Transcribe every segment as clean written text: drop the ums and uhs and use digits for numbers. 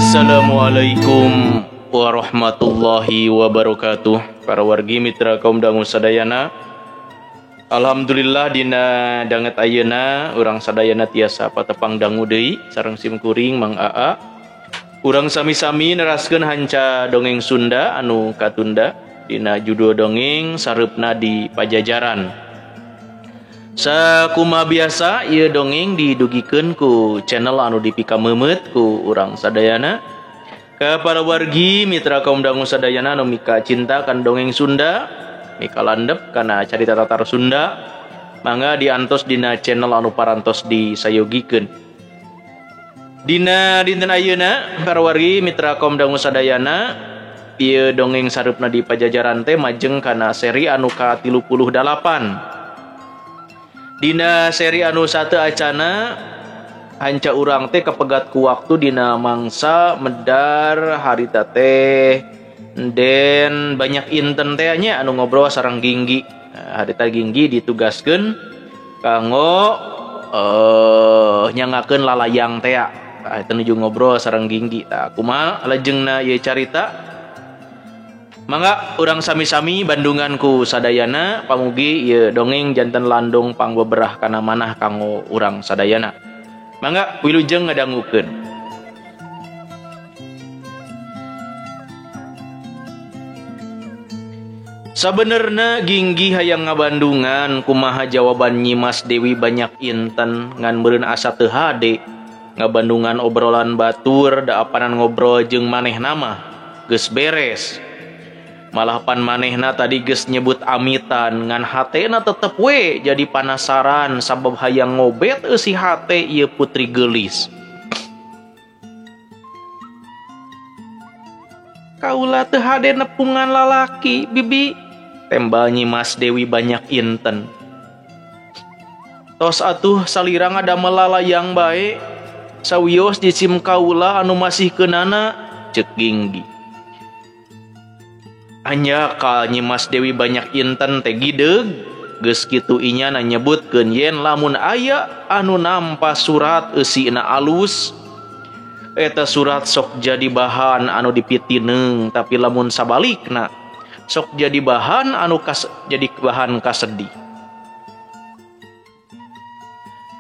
Assalamualaikum warahmatullahi wabarakatuh. Para wargi mitra kaum dangu sadayana, alhamdulillah dina danget ayeuna urang sadayana tiasa patepang dangu deui sareng sim kuring Mang Aa. Urang sami-sami neraskeun hanca dongeng Sunda anu katunda dina judul dongeng Sareupna di Pajajaran. Sakumaha biasa ieu dongeng didugikeun ku channel anu dipikameumeuet ku urang sadayana. Ka para wargi mitra kaum dangu sadayana anu mika cinta kan dongeng Sunda, mika landep kana carita tatar Sunda, mangga diantos dina channel anu parantos disayogikeun. Dina dinten ayeuna para wargi mitra kaum dangu sadayana, ieu dongeng Sareupna di Pajajaran teh majeng kana seri anu ka-38. Dina seri anu satu acana hanca urang teh kapegat ku waktu dina mangsa medar harita teh den banyak inten teh nya anu ngobrol sareng Ginggi. Harita Ginggi ditugaskeun kanggo nyangakeun lalayang teh. Tah eta nuju ngobrol sareng Ginggi. Tah kumaha lajengna ieu carita? Mangga urang sami-sami bandungan ku sadayana, pamugi ieu dongeng janten landung pangbeberah kana manah kanggo urang sadayana. Mangga wilujeng ngadangukeun. Sabenerna Ginggi hayang ngabandungan kumaha jawaban Nyimas Dewi banyak inten ngan meureun asa teu hade ngabandungan obrolan batur da apanan ngobrol jeung manehna mah geus beres. Malah pan manehna tadi geus nyebut amitan ngan hatena tetep we jadi panasaran sabab hayang ngobet eusi hate ieu putri geulis. Kaula teu hade nepungan lalaki bibi, tembal Nyimas Dewi banyak inten. Tos atuh salira ngadamel lalayang bae, sawios jisim kaula anu masih keunana, ceuk Ginggi. Anya ka Nyimas Dewi banyak inten teh gideug, geus kitu inyana nyebutkeun yen lamun aya anu nampa surat eusina alus, eta surat sok jadi bahan anu dipitineung, tapi lamun sabalikna sok jadi bahan anu jadi bahan kasedih.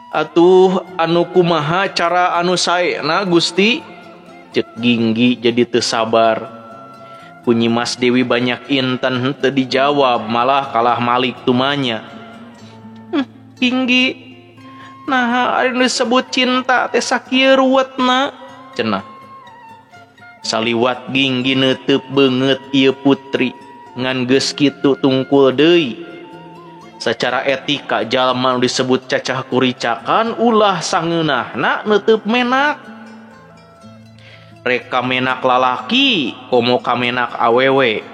Atuh anu kumaha cara anu saena Gusti? Ceuk Ginggi jadi teu sabar. Ku Nyimas Dewi banyak inten henteu dijawab malah kalah malik tumanya. Ginggi, naha ari nu disebut cinta teh sakieu ruwetna, cenah. Saliwat Ginggi neuteub beungeut ieu putri ngan geus kitu tungkul deui. Secara etika jalma nu disebut cacah kuricakan ulah sangeunahna neuteub menak. Rek kamenak lalaki komo kamenak awewe.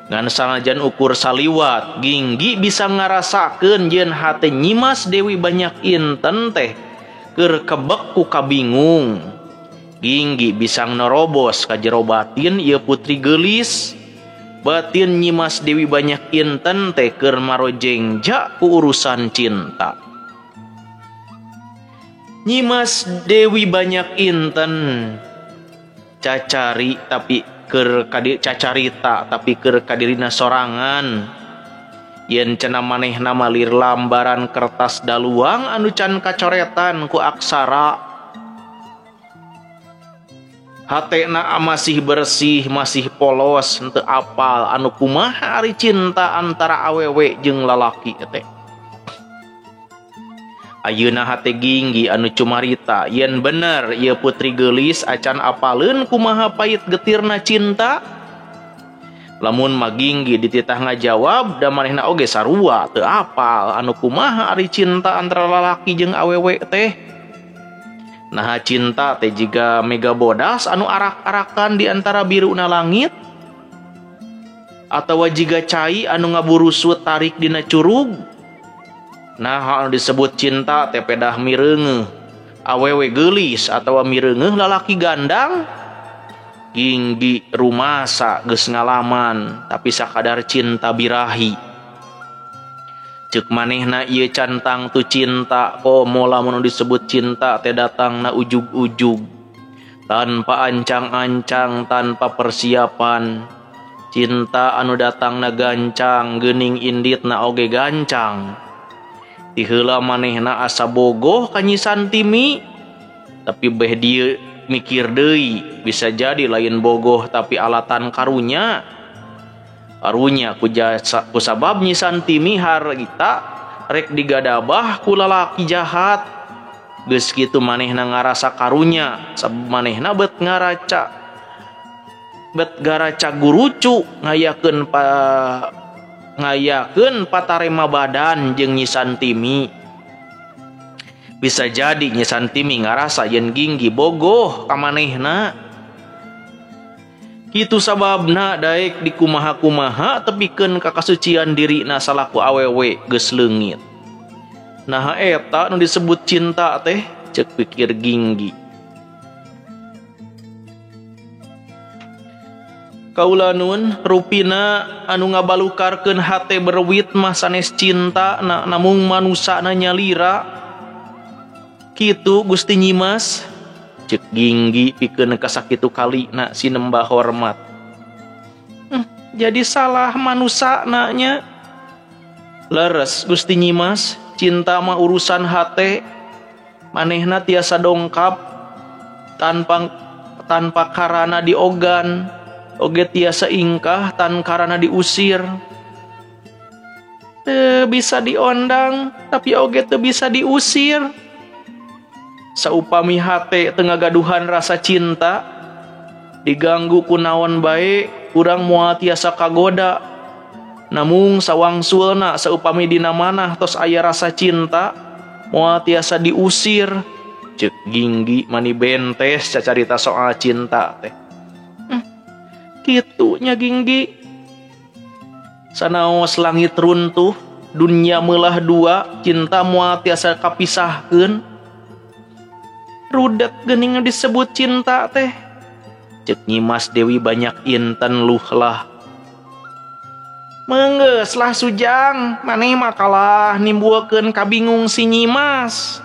Ngan sanajan ukur saliwat Ginggi bisa ngarasakeun yen hate Nyimas Dewi banyak inten teh keur kebek ku kabingung. Ginggi bisa nerobos ka jero batin ieu putri geulis. Batin Nyimas Dewi banyak inten teh keur marojengja ku urusan cinta. Nyimas Dewi banyak inten cacari tapi keur cacarita tapi keur kadirina sorangan. Yen cenah manehna malir lambaran kertas daluang anu can kacoretan ku aksara. Hatena masih bersih, masih polos, henteu apal anu kumaha ari cinta antara awewe jeung lalaki teh. Ayeuna hate Ginggi anu cumarita yen bener ieu putri geulis acan apaleun kumaha pait getirna cinta. Lamun mah Ginggi dititah ngajawab da manehna oge sarua teu apal anu kumaha ari cinta antara lalaki jeung awewe teh. Naha cinta teh jiga mega bodas anu arak-arakan di antara biruna langit, atawa jiga cai anu ngaburusut tarik dina curug. Nah anu disebut cinta teh pedah mireungeuh awewe geulis atawa mireungeuh lalaki gandang. Ginggi rumasa geus ngalaman tapi sakadar cinta birahi. Ceuk manehna ieu cantang tu cinta komo lamun disebut cinta teh datangna ujug-ujug. Tanpa ancang-ancang, tanpa persiapan. Cinta anu datangna gancang, geuning inditna oge gancang. Ti heula manehna asa bogoh ka Nyi Santimi, tapi beh dieu mikir deui, bisa jadi lain bogoh tapi alatan karunya. Karunya ku jasa ku sabab Nyi Santimi harita rek digadabah ku lalaki jahat. Geus kitu manehna ngarasa karunya, sabab manehna bet ngaraca bet garaca gurucu ngayakeun patarema badan jeung Nyi Santimi. Bisa jadi Nyi Santimi ngarasa yen Ginggi bogoh ka manehna. Kitu sababna daek dikumaha-kumaha tepikeun ka kasucian dirina salaku awewe geus leungit. Naha eta nu disebut cinta teh, ceuk pikir Ginggi. Kaula nun rupina anu ngabalukarkeun hate berwit mah sanes cinta na, namung manusana nyalira. Kitu Gusti Nyimas, ceuk Ginggi pikeun kasakitu kalina sinembah hormat. Jadi salah manusana nya. Leres Gusti Nyimas, cinta mah urusan hate, manehna tiasa dongkap tanpa karana diogan. Oge tiasa ingkah tan karana diusir. Teu bisa diondang tapi oge teu bisa diusir. Saupami hate teu ngagaduhan rasa cinta, diganggu ku naon bae urang moal tiasa kagoda. Namung sawangsulna saupami dina manah tos aya rasa cinta, moal tiasa diusir. Ceuk Ginggi mani bentes cacarita soal cinta teh. Kitu nya Ginggi. Sanaos langit runtuh, dunia meulah dua, cinta moal tiasa kapisahkeun. Rudet geuning disebut cinta teh. Ceuk Nyimas Dewi Banyak Inten luhlah. Meunggeus lah Sujang, maneh mah kalah nimbulkeun kabingung si Nyimas.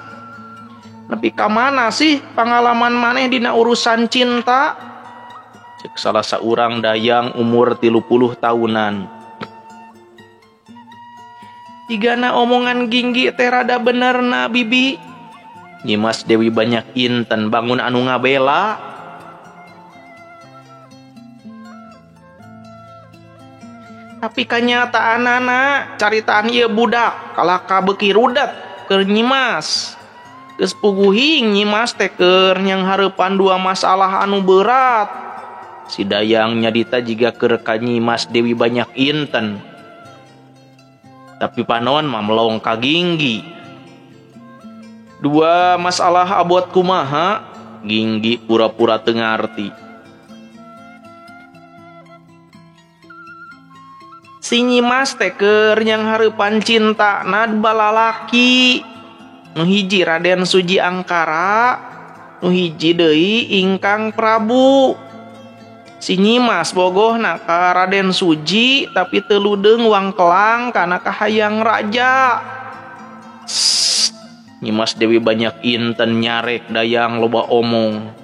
Nepi ka mana sih pangalaman maneh dina urusan cinta? Cek salah saurang dayang umur 30 tahunan. Jigana omongan Ginggi teh rada benerna bibi. Nyimas Dewi Banyak Inten bangun anu ngabela. Tapi kanyataanana caritaan ieu budak kalah ka beuki rudet keur Nyimas. Geus puguhing Nyimas teh keur nyanghareupan dua masalah anu berat. Si dayang nyadita jiga keur ka Nyimas Dewi Banyak Inten. Tapi panon mah melong ka Ginggi. Dua masalah abot kumaha, Ginggi pura-pura teu ngarti. Si Nyimas teh keur nyanghareupan cintana balalaki. Nu hiji Raden Suji Angkara, nu hiji deui Ingkang Prabu. Si Nyimas bogohna ka Raden Suji tapi teu ludeung wangkelang kana kahayang raja. Sst. Nyimas Dewi Banyak Inten nyarek dayang loba omong.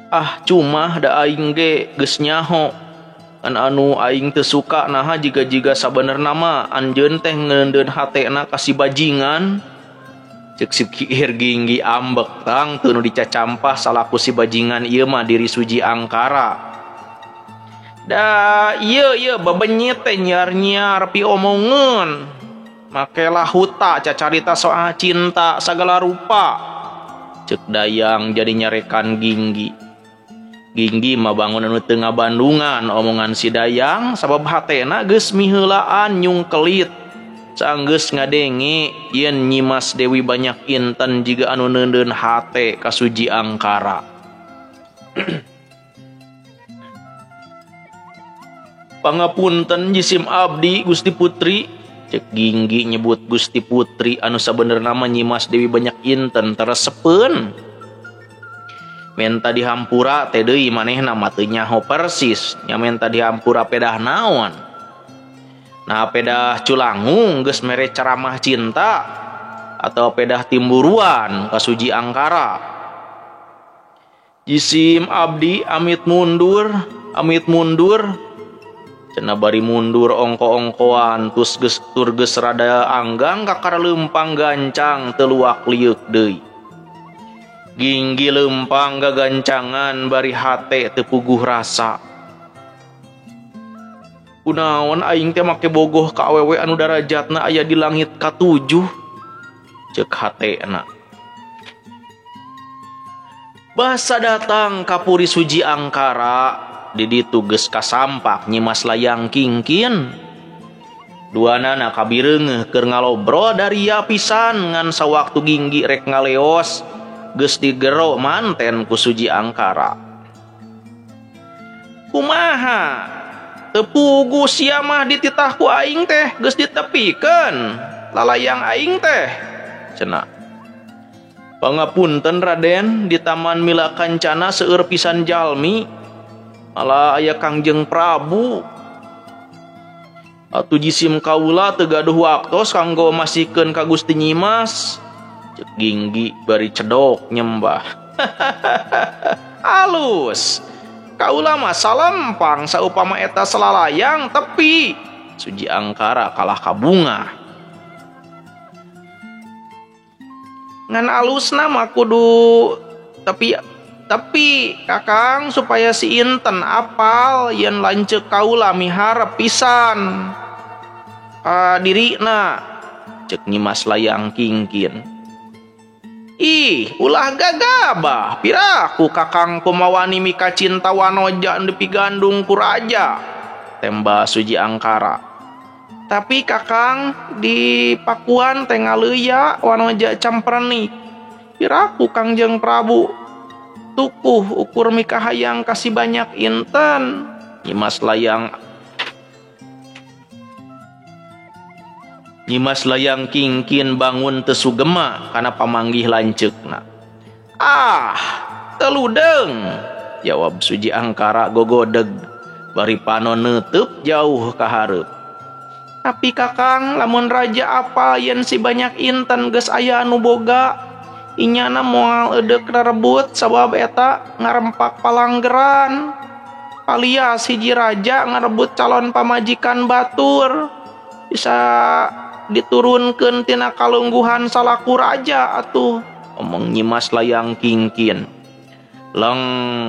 Ah cuma da aing ge geus nyaho. An anu aing teu suka naha jiga-jiga sabenerna mah anjeun teh ngeundeun hatena ka si bajingan. Ceuk si Kiir Ginggi ambek tang teu nu dicacampah salaku si bajingan ieu mah diri Suji Angkara. Da ieu ieu bebenyit teh nyiar-nyiar piomongeun. Make lahuta cacarita soal cinta sagala rupa. Ceuk dayang jadi nyarekan Ginggi. Ginggi mah bangun anu teu ngabandungan omongan si dayang sabab hatena geus miheulaan nyungkelit. Sanggeus ngadenge yen Nyimas Dewi Banyak Inten jiga anu neundeun hate ka Suji Angkara. Pangapunten jisim abdi Gusti Putri. Cek Ginggi nyebut Gusti Putri anu sabenerna mah Nyimas Dewi Banyak Inten teresepeun. Menta dihampura teh deui manehna mah teu nyaho persis nya menta dihampura pedah naon. Nah pedah culangung geus mere ceramah cinta. atau pedah timburuan ka Suji Angkara. Jisim abdi amit mundur, amit mundur. Cenah bari mundur ongko-ongkoan tus geus tur geus rada anggang kakara leumpang gancang teu luak lieuk deui. Ginggi leumpang gagancangan bari hate teu puguh rasa. Kunaon aing teh make bogoh ka awewe anu darajatna aya di langit katujuh, ceuk hatena. Basa datang ka Puri Suji Angkara, di ditu geus kasampak Nyimas Layang Kingkin. Duanana kabireungeuh keur ngalobrol daria pisan ngan sawaktu Ginggi rek ngaleos geus digero manten ku Suji Angkara. Kumaha? Teu puguh sia mah dititah ku aing teh geus ditepikeun lalayang aing teh, cenah. Pangapunten Raden, di Taman Mila Kancana seueur pisan jalmi, malah aya Kangjeng Prabu. Atuh jisim kaula teu gaduh waktos kanggo masihkeun ka Gusti Nyimas, ceuk Ginggi bari cedok nyembah. Alus. Kaula mah salempang saupama eta selalayang tepi. Suji Angkara kalah kabunga. Ngan alusna mah kudu tepi Kakang supaya si Inten apal yen lanceuk kaula miharep pisan ka dirina, ceuk Nyimas Layang Kingkin. Ih, ulah gagabah, piraku Kakang kumawani mika cinta wanoja anu dipigandung ku raja, tembak Suji Angkara. Tapi Kakang di Pakuan teh ngaleuya wanoja camperni. Piraku Kangjeng Prabu tukuh ukur mikahayang kasih banyak inten. Nyimas Layang Kingkin bangun teu sugema kana pamanggih lanceukna. Ah, teludeng, jawab Suji Angkara gogodeg bari panon neuteub jauh ka hareup. Tapi Kakang, lamun raja apa yen si banyak inten geus aya anu boga, inyana moal eudek rarebut sabab eta ngarempak palanggeran. Alias hiji raja ngarebut calon pamajikan batur, bisa diturunkeun tina kalungguhan salaku raja atuh, omong Nyimas Layang Kingkin. Leng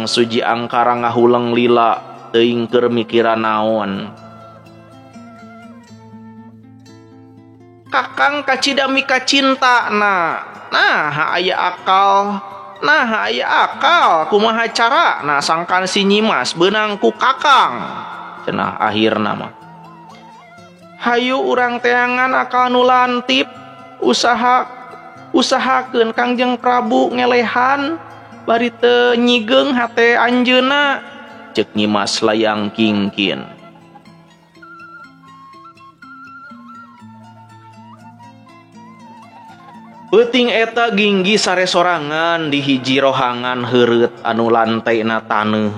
Suji Angkara ngahuleng lila teuing keur mikiran naon. Kakang kacida mika cinta na, nah aya akal, nah aya akal kumaha cara nah sangkan si Nyimas beunang ku Kakang, cenah akhirna mah. Hayu urang teangan akal nu lantip, usahakeun Kangjeng Prabu ngelehan bari teu nyigeung hate anjeunna, ceuk Nyimas Layang Kingkin. Peuting eta Ginggi sare sorangan di hiji rohangan heureut anu lantaina taneuh.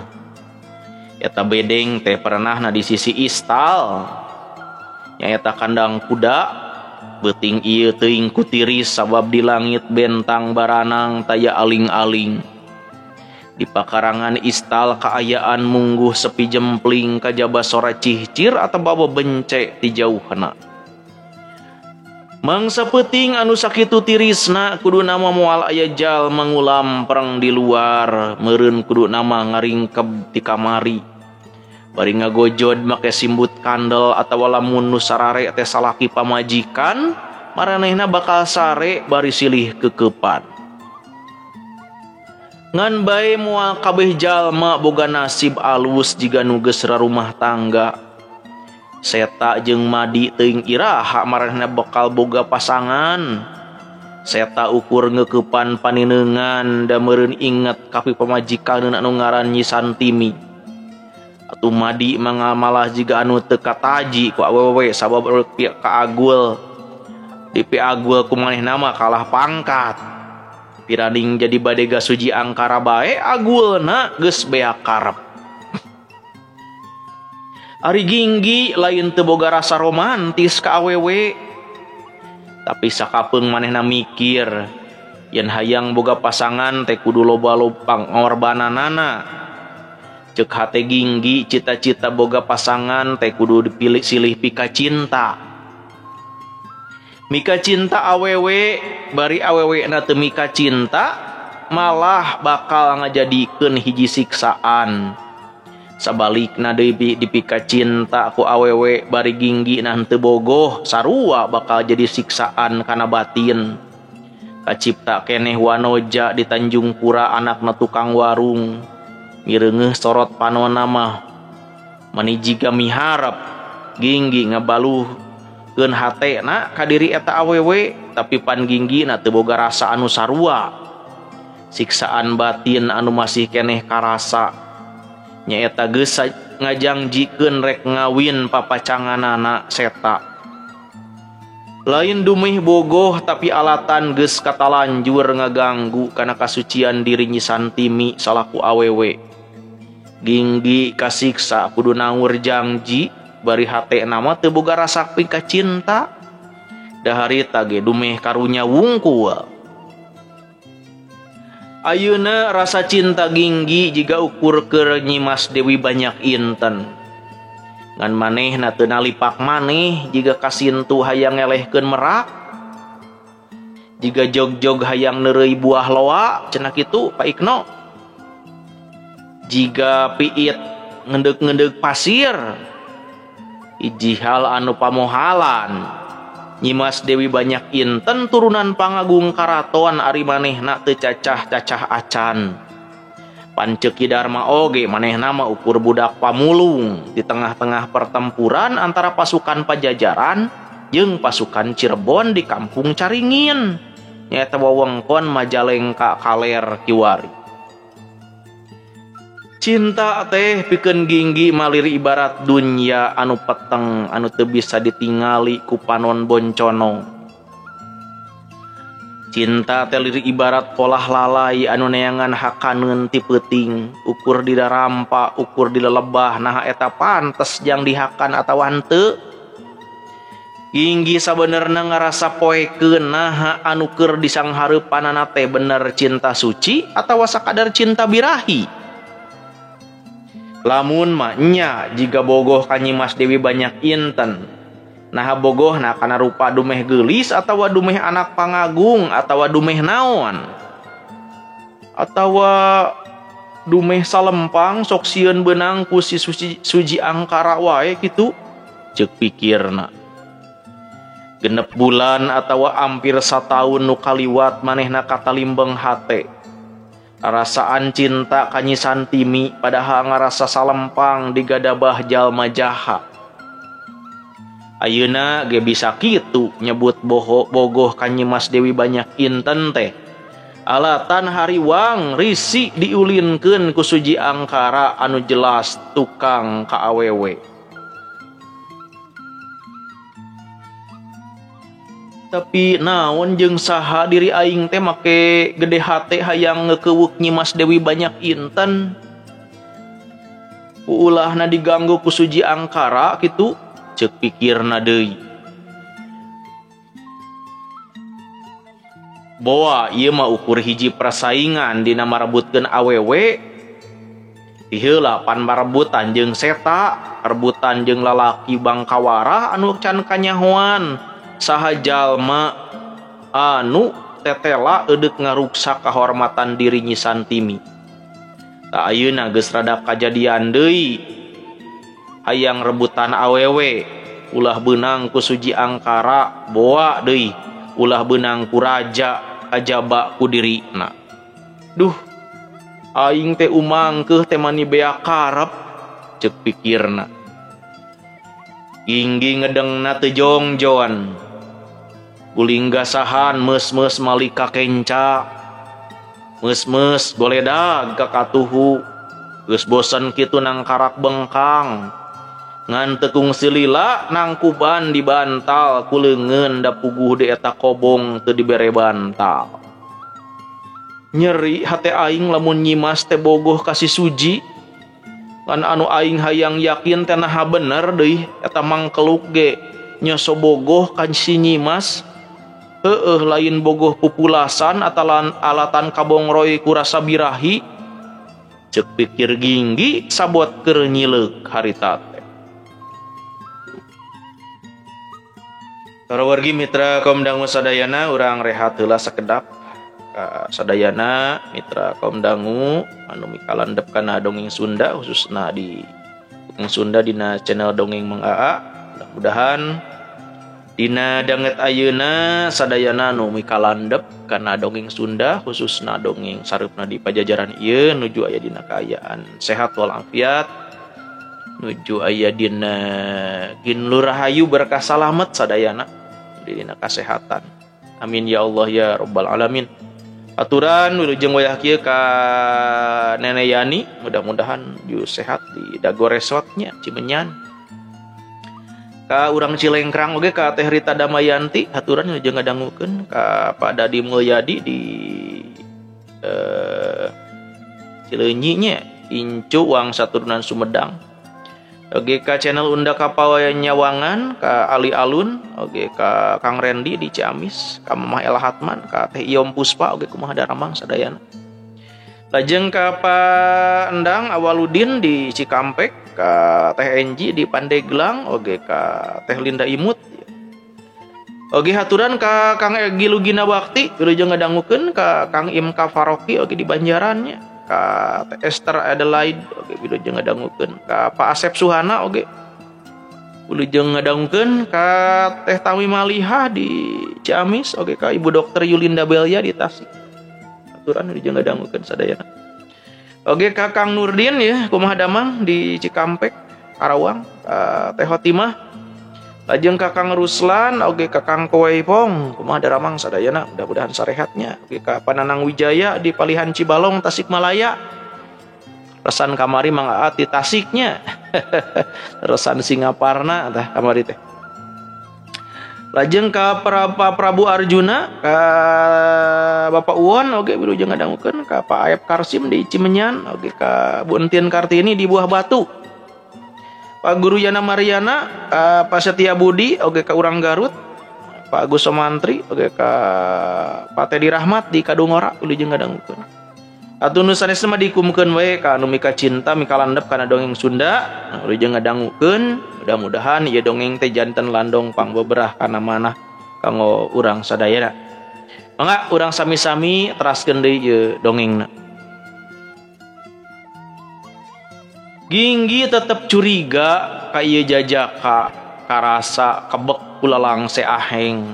Eta bedeng teh pernahna di sisi istal. Nyaeta kandang kuda, beuting ieu teuing kutiris sabab di langit bentang baranang taya aling-aling. Di pakarangan istal kaayaan mungguh sepi jempling kajaba sora cihcir atawa bence ti jauhna. Mangsa peuting anu sakitu tirisna kudu nama moal aya jalma ngulampreng di luar, meureun kudu nama ngaringkeb ti kamari. Bari ngagojod make simbut kandel atawa lamun nu sarare teh salaki pamajikan, maranehna bakal sare bari silih kekepan. Ngan bae moal kabeh jalma boga nasib alus jiga nu geus rarumah tangga. Seta jeung Madi teuing iraha maranehna bakal boga pasangan. Seta ukur ngeukepan panineungan da meureun inget ka pamajikanna anu ngaran Nyi Santimi. Atuh Madi mah malah jiga anu teu kataji ku awewe sabab kaagul. Di piagul ku manehna mah kalah pangkat. Piraning jadi badega Suji Angkara bae agulna geus beak karep. Ari Ginggi lain teu boga rasa romantis ka awewe. Tapi sakapeung manehna mikir yen hayang boga pasangan teh kudu loba pangorbananana. Ceuk hate Ginggi cita-cita boga pasangan teh kudu dipilih silih pika cinta. Mika cinta awewe bari awewe na teu mika cinta malah bakal ngajadikeun hiji siksaan. Sabalikna deui dipika cinta ku awewe bari Ginggi na henteu bogoh sarua bakal jadi siksaan kana batin. Kacipta keneh wanoja di Tanjung Pura anakna tukang warung. Mireungeuh sorot panona mah mani jiga miharep Ginggi ngabaluhkeun hatena ka diri eta awewe tapi pan Ginggi na teu boga rasa anu sarua. Siksaan batin anu masih keneh karasa nyaeta geus ngajangjikeun rek ngawin papacanganana seta. Lain dumeh bogoh tapi alatan geus katalanjur ngaganggu kana kasucian diri Nyi Santimi salaku awewe. Ginggi kasiksa kudu naur jangji bari hatena mah teu boga rasa pika cinta. Daharita ge dumeh karunya wungkul. Ayeuna rasa cinta Ginggi jiga ukur keur Nyimas Dewi Banyak Inten. Ngan manehna teu nalipak maneh jiga kasintu hayang ngelehkeun merak. Jiga jog-jog hayang neureuy buah loa cenah kitu Pak Ikno. Jiga piit ngeundeuk-ngeundeuk pasir. Hiji hal anu pamohalan. Nyimas Dewi Banyak Inten turunan pangagung karaton ari manehna teu cacah-cacah acan. Panceu Ki Darma oge manehna mah ukur budak pamulung di tengah-tengah pertempuran antara pasukan Pajajaran jeung pasukan Cirebon di kampung Caringin. Nyaeta wewengkon Majalengka kaler kiwari. Cinta teh pikeun Ginggi malir ibarat dunya anu peteng anu teu bisa ditingali ku panon boncono. Cinta teh lir ibarat polah lalai anu neangan hakaneun ti peuting, ukur di darampa, ukur di lelebah, naha eta pantes jang dihakan atawa henteu. Ginggi sabenerna ngarasa poekeun naha anu keur disanghareupanana teh bener cinta suci atawa sakadar cinta birahi. Lamun mah nya jiga bogoh ka Nyimas Dewi Banyak Inten. Naha bogohna kana rupa dumeh geulis atawa dumeh anak pangagung atawa dumeh naon. Atawa dumeh salempang sok sieun beunang ku si suji angkara wae kitu ceuk pikirna. 6 bulan atawa ampir sataun nu kaliwat manehna katalimbeng hate. Rasaan cinta ka Nyi Santimi padahal ngarasa salempang digadabah jalma jaha. Ayeuna ge bisa kitu nyebut bogoh ka Nyimas Dewi Banyak Inten teh. Alatan hariwang risi diulinkeun ku Suji Angkara anu jelas tukang ka awewe. Tapi naon jeung saha diri aing teh make gede hate hayang ngekeuweuk Nyimas Dewi Banyak Inten. Ulahna diganggu ku Suji Angkara kitu ceuk pikirna deui. Boa ieu mah ukur hiji persaingan dina marebutkeun awewe. Diheula pan marebutan jeung seta, rebutan jeung lalaki bangkawara anu can kanyahoan. Saha jalma anu tetela eudek ngaruksak kahormatan diri Nyi Santimi. Ta ayeuna geus rada kajadian deui. Hayang rebutan awewe, ulah beunang ku Suji Angkara, boa deui, ulah beunang ku raja kajaba ku dirina. Duh, aing teh umangkeuh teh mani bea karep ceuk pikirna. Ginggi ngedengna teu jongjon. Gulinggasahan meus-meus malika kenca. Meus-meus goledag ka katuhu. Geus bosen kitu nangkarak bengkang. Ngan teu kungsi lila nangkuban di bantal ku leungeun da puguh di eta kobong teu dibere bantal. Nyeri hate aing lamun Nyimas teh bogoh ka si Suji. Ngan anu aing hayang yakin teh naha bener deui eta mangkeluk ge nyoso bogoh ka si Nyimas. Heueuh lain bogoh pupulasan atalan alatan kabongroy ku rasa birahi. Ceuk pikir Ginggi sabot keur nyileuk harita teh. Para wargi mitra kaum dangu sadayana urang rehat heula sakedap. Ka sadayana mitra kaum dangu anu mikalandep kana dongeng Sunda khususna di dongeng Sunda dina channel Dongeng Mang Aa. Mudah-mudahan dina danget ayeuna sadayana nu mikalandep kana dongeng Sunda khususna dongeng sareupna di pajajaran ieu nuju aya dina kaayaan sehat walafiat, nuju aya dina ginlur rahayu berkah salamet sadayana dina kasehatan. Amin ya Allah ya rabbal alamin. Aturan wilujeng wayah kieu ka Nenek Yani, mudah-mudahan ju sehat di Dago Resortnya Cimenyan. Ka urang Cilengkrang oge ka Teh Rita Damayanti, aturan wilujeng ngadangukeun ka Pak Dadi Mulyadi di Cileunyi nya, Incu Wangsa Turunan Sumedang. Oge ka channel Unda Kapawanyawangan, ka Ali Alun, oge ka Kang Rendi di Ciamis, ka Mamah Ella Hatman, ka Teh Iyom Puspa, oge kumaha daramang sadayana. Lajeng ka Pak Endang Awaludin di Cikampek, ka Teh Enji di Pandeglang, oge ka Teh Linda Imut. Oge haturan ka Kang Egi Lugina Bakti, wilujeng ngadangukeun ka Kang Imka Faroki oge di Banjarannya. Ka Esther Adelaide oge wilujeng ngadangukeun, ka Pak Asep Suhana oge wilujeng ngadangukeun, ka Teh Tami Malihah di Ciamis oge ka Ibu Dokter Yulinda Belia di Tasik. Aturan wilujeng ngadangukeun sadayana. Oge ka Kang Nurdin ya kumaha damang di Cikampek Karawang, ka Teh Hotimah. Lajeng ka Kang Ruslan oge ka Kang Koepong kumaha daramang sadayana, mudah-mudahan sarehatnya. Oge ka Pananang Wijaya di Palihan Cibalong Tasikmalaya. Resan kamari Mang Aa di Tasiknya. Resan Singaparna tah kamari teh. Lajeng ka Prabu Arjuna, ka Bapak Uwon oge wilujeng ngadangukeun, ka Pak Aep Karsim di Cimenyan, oge ka Bu Entin Kartini di Buah Batu. Pak Guru Yana Mariana, Pak Setia Budi, oge ka urang Garut, Pak Agus Somantri, oge ka Pak Teddy Rahmat di Kadungora, wilujeng ngadangukeun. Atuh nu sanesna mah dikumkeun we ka anu mika cinta mika landep kana dongeng Sunda, wilujeng ngadangukeun. Mudah-mudahan ieu dongeng teh janten landong pangbeberah kana manah kanggo urang sadayana. Mangga urang sami-sami teraskeun deui ieu dongengna. Ginggi tetep curiga ka ieu jajaka karasa kebek kulalangse aheng.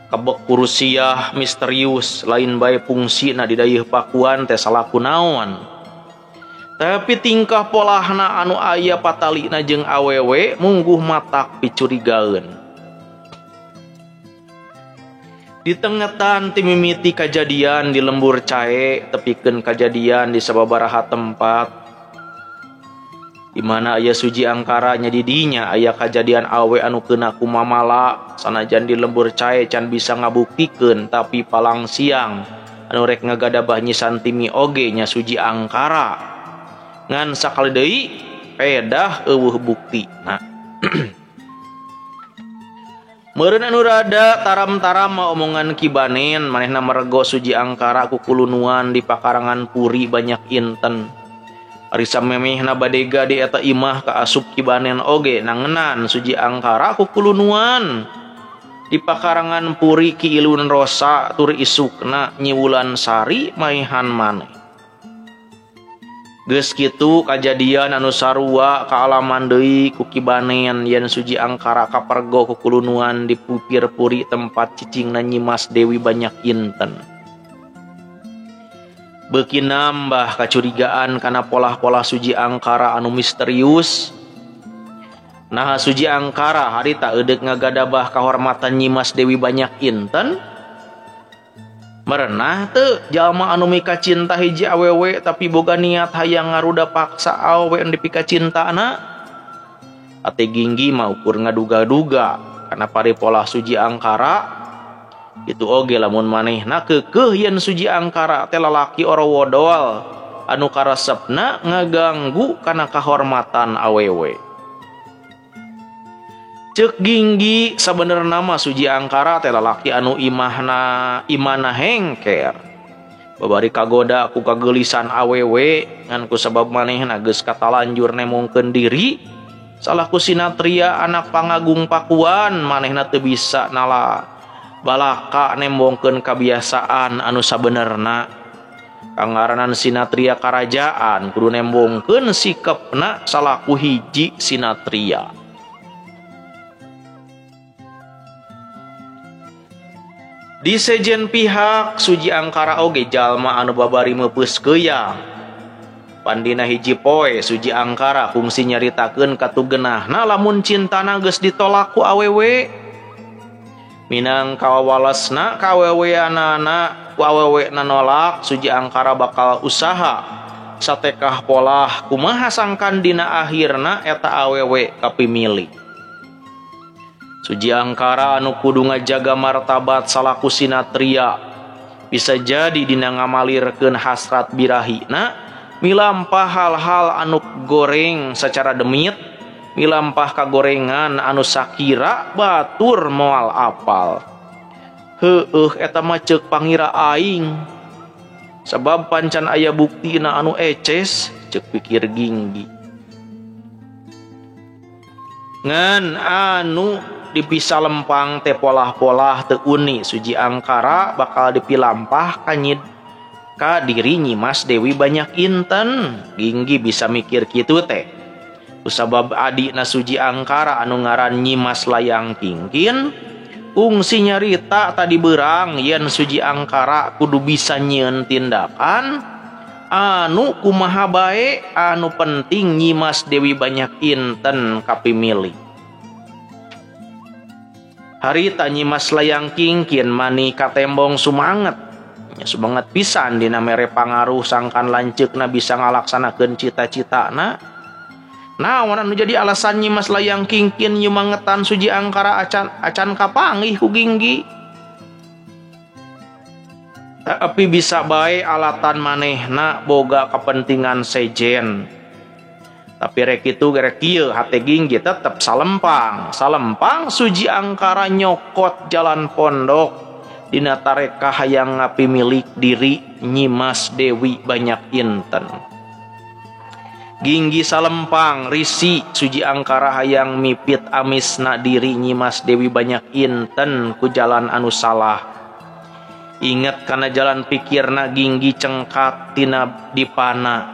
Kebek kurusiah misterius lain bae fungsina di dayeuh pakuan teh salaku naon. Tapi tingkah polahna anu aya patalina jeung awewe mungguh matak picurigaeun. Ditengetan ti mimiti kajadian di lembur cae tepikeun kajadian di sababaraha tempat. Di mana aya Suji Angkara nya di dinya aya kajadian awe anu keuna ku mamala sanajan di lembur cae can bisa ngabuktikeun tapi palang siang anu rek ngagadabah Nyi Santimi oge nya Suji Angkara ngan sakali deui pedah eueuh bukti. Nah meureun anu rada taram-taram mah omongan Ki Banen manehna mergo Suji Angkara ku kulunuan di pakarangan puri banyak inten. Ari samemehna badega di eta imah ka asup Ki Banen oge nangenan Suji Angkara ku kulunuan di pakarangan puri Ki Ilun Rosa tur isukna Nyi Wulan Sari maehan maneh. Geus kitu kajadian anu sarua kaalaman deui ku Ki Banen yen Suji Angkara kapergo ku kulunuan di pupir puri tempat cicingna Nyi Mas Dewi banyak inten. Beuki nambah kacurigaan kana polah-polah Suji Angkara anu misterius. Nah Suji Angkara harita eudeuk ngagadabah kahormatan Nyi Mas Dewi banyak inten. Merenah teu jalma anu mika cinta hiji awewe tapi boga niat hayang ngaruda paksa awewe anu dipika cintana. Ate Ginggi mah ukur ngaduga-duga kana paripolah Suji Angkara. Itu oge lamun manehna keukeuh yen Suji Angkara teh lalaki orowodol anu karesepna ngaganggu kana kahormatan awewe. Ceuk Ginggi sabenerna mah Suji Angkara teh lalaki anu imahna imana hengker. Babari kagoda ku kageulisan awewe ngan ku sabab manehna geus katalanjur nemongkeun diri salaku sinatria anak pangagung Pakuan manehna teu bisa nala balaka nembongkeun kabiasaan anu sabenerna. Kangaranan sinatria karajaan kudu nembongkeun sikepna salaku hiji sinatria. Di sejen pihak Suji Angkara oge jalma anu babari meupeus keuyang. Pandina hiji poe Suji Angkara kungsi nyaritakeun katugenahna lamun cintana geus ditolak ku awewe. Minang kawawalesna kaweweanana ku awewe na nolak Suji Angkara bakal usaha satekah polah kumaha sangkan dina akhirna eta awewe kapimilih. Suji Angkara anu kudu ngajaga martabat salaku sinatria bisa jadi dina ngamalirkeun hasrat birahina milampah hal-hal anu goreng secara demit milampah kagorengan anu sakira batur moal apal. Heueuh eta mah ceuk pangira aing sabab pancan aya buktina anu eces ceuk pikir Ginggi. Ngan anu dipisa lempang teh polah-polah teu uni Suji Angkara bakal dipilampah kanyid ka diri Nyimas Dewi Banyak Inten. Ginggi bisa mikir kitu teh kusabab adikna Suji Angkara anu ngaran Nyimas Layang Kingkin kungsi nyarita tadi berang yen Suji Angkara kudu bisa nyieun tindakan anu kumaha bae anu penting Nyimas Dewi Banyak Inten kapimilih. Harita Nyimas Layang Kingkin mani katembong sumanget. Ya, sumanget pisan dina mere pangaruh sangkan lanceukna bisa ngalaksanakeun cita-citana. Naon anu jadi alasan Nyimas Layang Kingkin nyumangetan Suji Angkara acan kapanggih ku Ginggi. Tapi bisa bae alatan manehna boga kepentingan sejen. Tapi rek kitu rek kieu hate Ginggi tetep salempang. Salempang Suji Angkara nyokot jalan pondok dina tareka hayang ngapimilik diri Nyimas Dewi Banyak Inten. Ginggi salempang risi Suji Angkara hayang mipit amisna diri Nyimas Dewi Banyak Inten ku jalan anu salah. Inget kana jalan pikirna Ginggi cengkat tina dipana.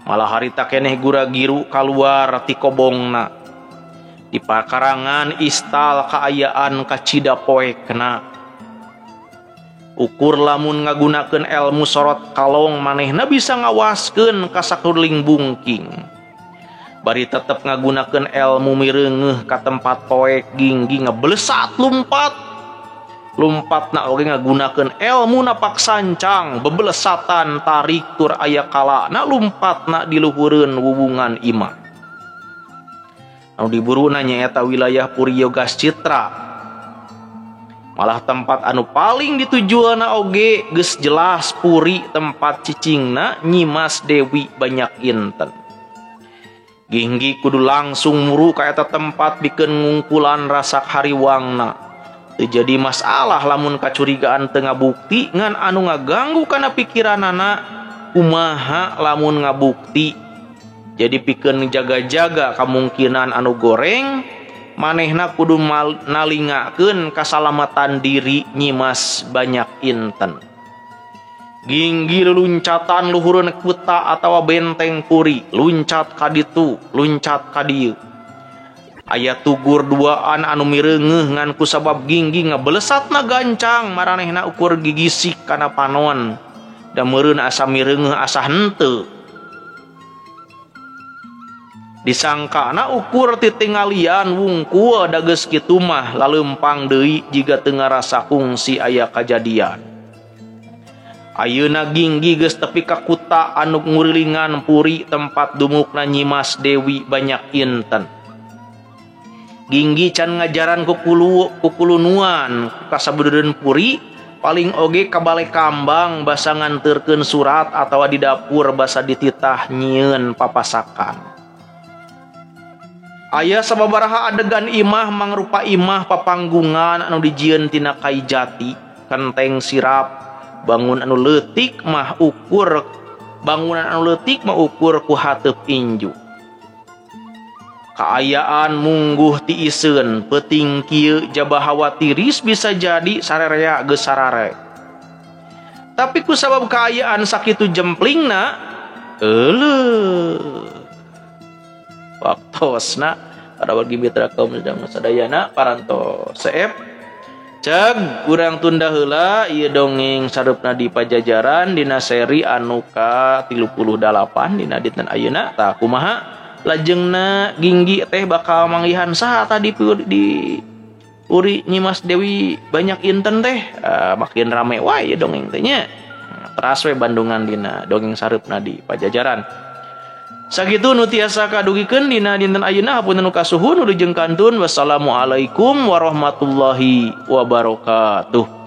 Malah harita keneh gura-giru kaluar ti kobongna. Di pakarangan istal kaayaan kacida poekna. Ukur lamun ngagunakeun elmu sorot kalong manehna bisa ngawaskeun ka sakuling bungking. Bari tetep ngagunakeun elmu mireungeuh ka tempat poek Ginggi ngeblesat lumpat. Lumpatna oge ngagunakeun elmu napak sancang bebelesatan tarik tur aya kalana lumpatna di luhureun wuwungan imah. Anu diburuna nyaeta wilayah Puri Yogas Citra. Malah tempat anu paling ditujuana oge geus jelas puri tempat cicingna Nyimas Dewi Banyak Inten. Ginggi kudu langsung muru ka eta tempat pikeun ngungkulan rasa hariwangna. Teu jadi masalah lamun kacurigaan teu ngabukti ngan anu ngaganggu kana pikiranana kumaha lamun ngabukti. Jadi pikeun jaga-jaga kamungkinan anu goreng manehna kudu nalingakeun kasalamatan diri Nyimas Banyak Inten. Ginggi luncatan luhureun kuta atawa benteng puri, luncat ka ditu, luncat ka dieu. Aya tugur duaan anu mireungeuh ngan kusabab Ginggi ngebelesatna gancang maranehna ukur gigisik kana panon. Da meureun asa mireungeuh asa henteu. Disangkana ukur titinggalian wungkul da geus kitu mah laleumpang deui jiga teu ngarasa kungsi aya kajadian. Ayeuna Ginggi geus tepi ka kuta anu ngurilingan puri tempat dumukna Nyimas Dewi Banyak Inten. Ginggi can ngajaran kukulunuan kasabudeun puri paling oge ka bale kambang basa nganterkeun surat atawa di dapur basa dititah nyieun papasakan. Aya sababaraha adegan imah mangrupa imah papanggungan anu dijieun tina kai jati, kenteng sirap, bangun anu leutik mah ukur bangunan anu leutik mah ukur ku hateup inju. Kaayaan mungguh tiiseun peuting kieu jaba hawa tiris bisa jadi sarerea geus sarare. Tapi ku sabab kaayaan sakitu jemplingna euleuh. Waktosna para wargi mitra kaum sedang sadayana parantos seep ceg urang tunda heula ieu dongeng sareupna di Pajajaran dina seri anu ka 38 dina dinten ayeuna. Tah kumaha lajengna Ginggi teh bakal manggihan saha tadi di Uri Nyimas Dewi banyak inten teh makin rame wae ieu dongeng teh nya. Teras we bandungan dina dongeng sareupna di Pajajaran. Sakitu nu tiasa kadugikeun dina dinten ayeuna hapunten nu kasuhun wilujeng kantun. Wassalamualaikum warahmatullahi wabarakatuh.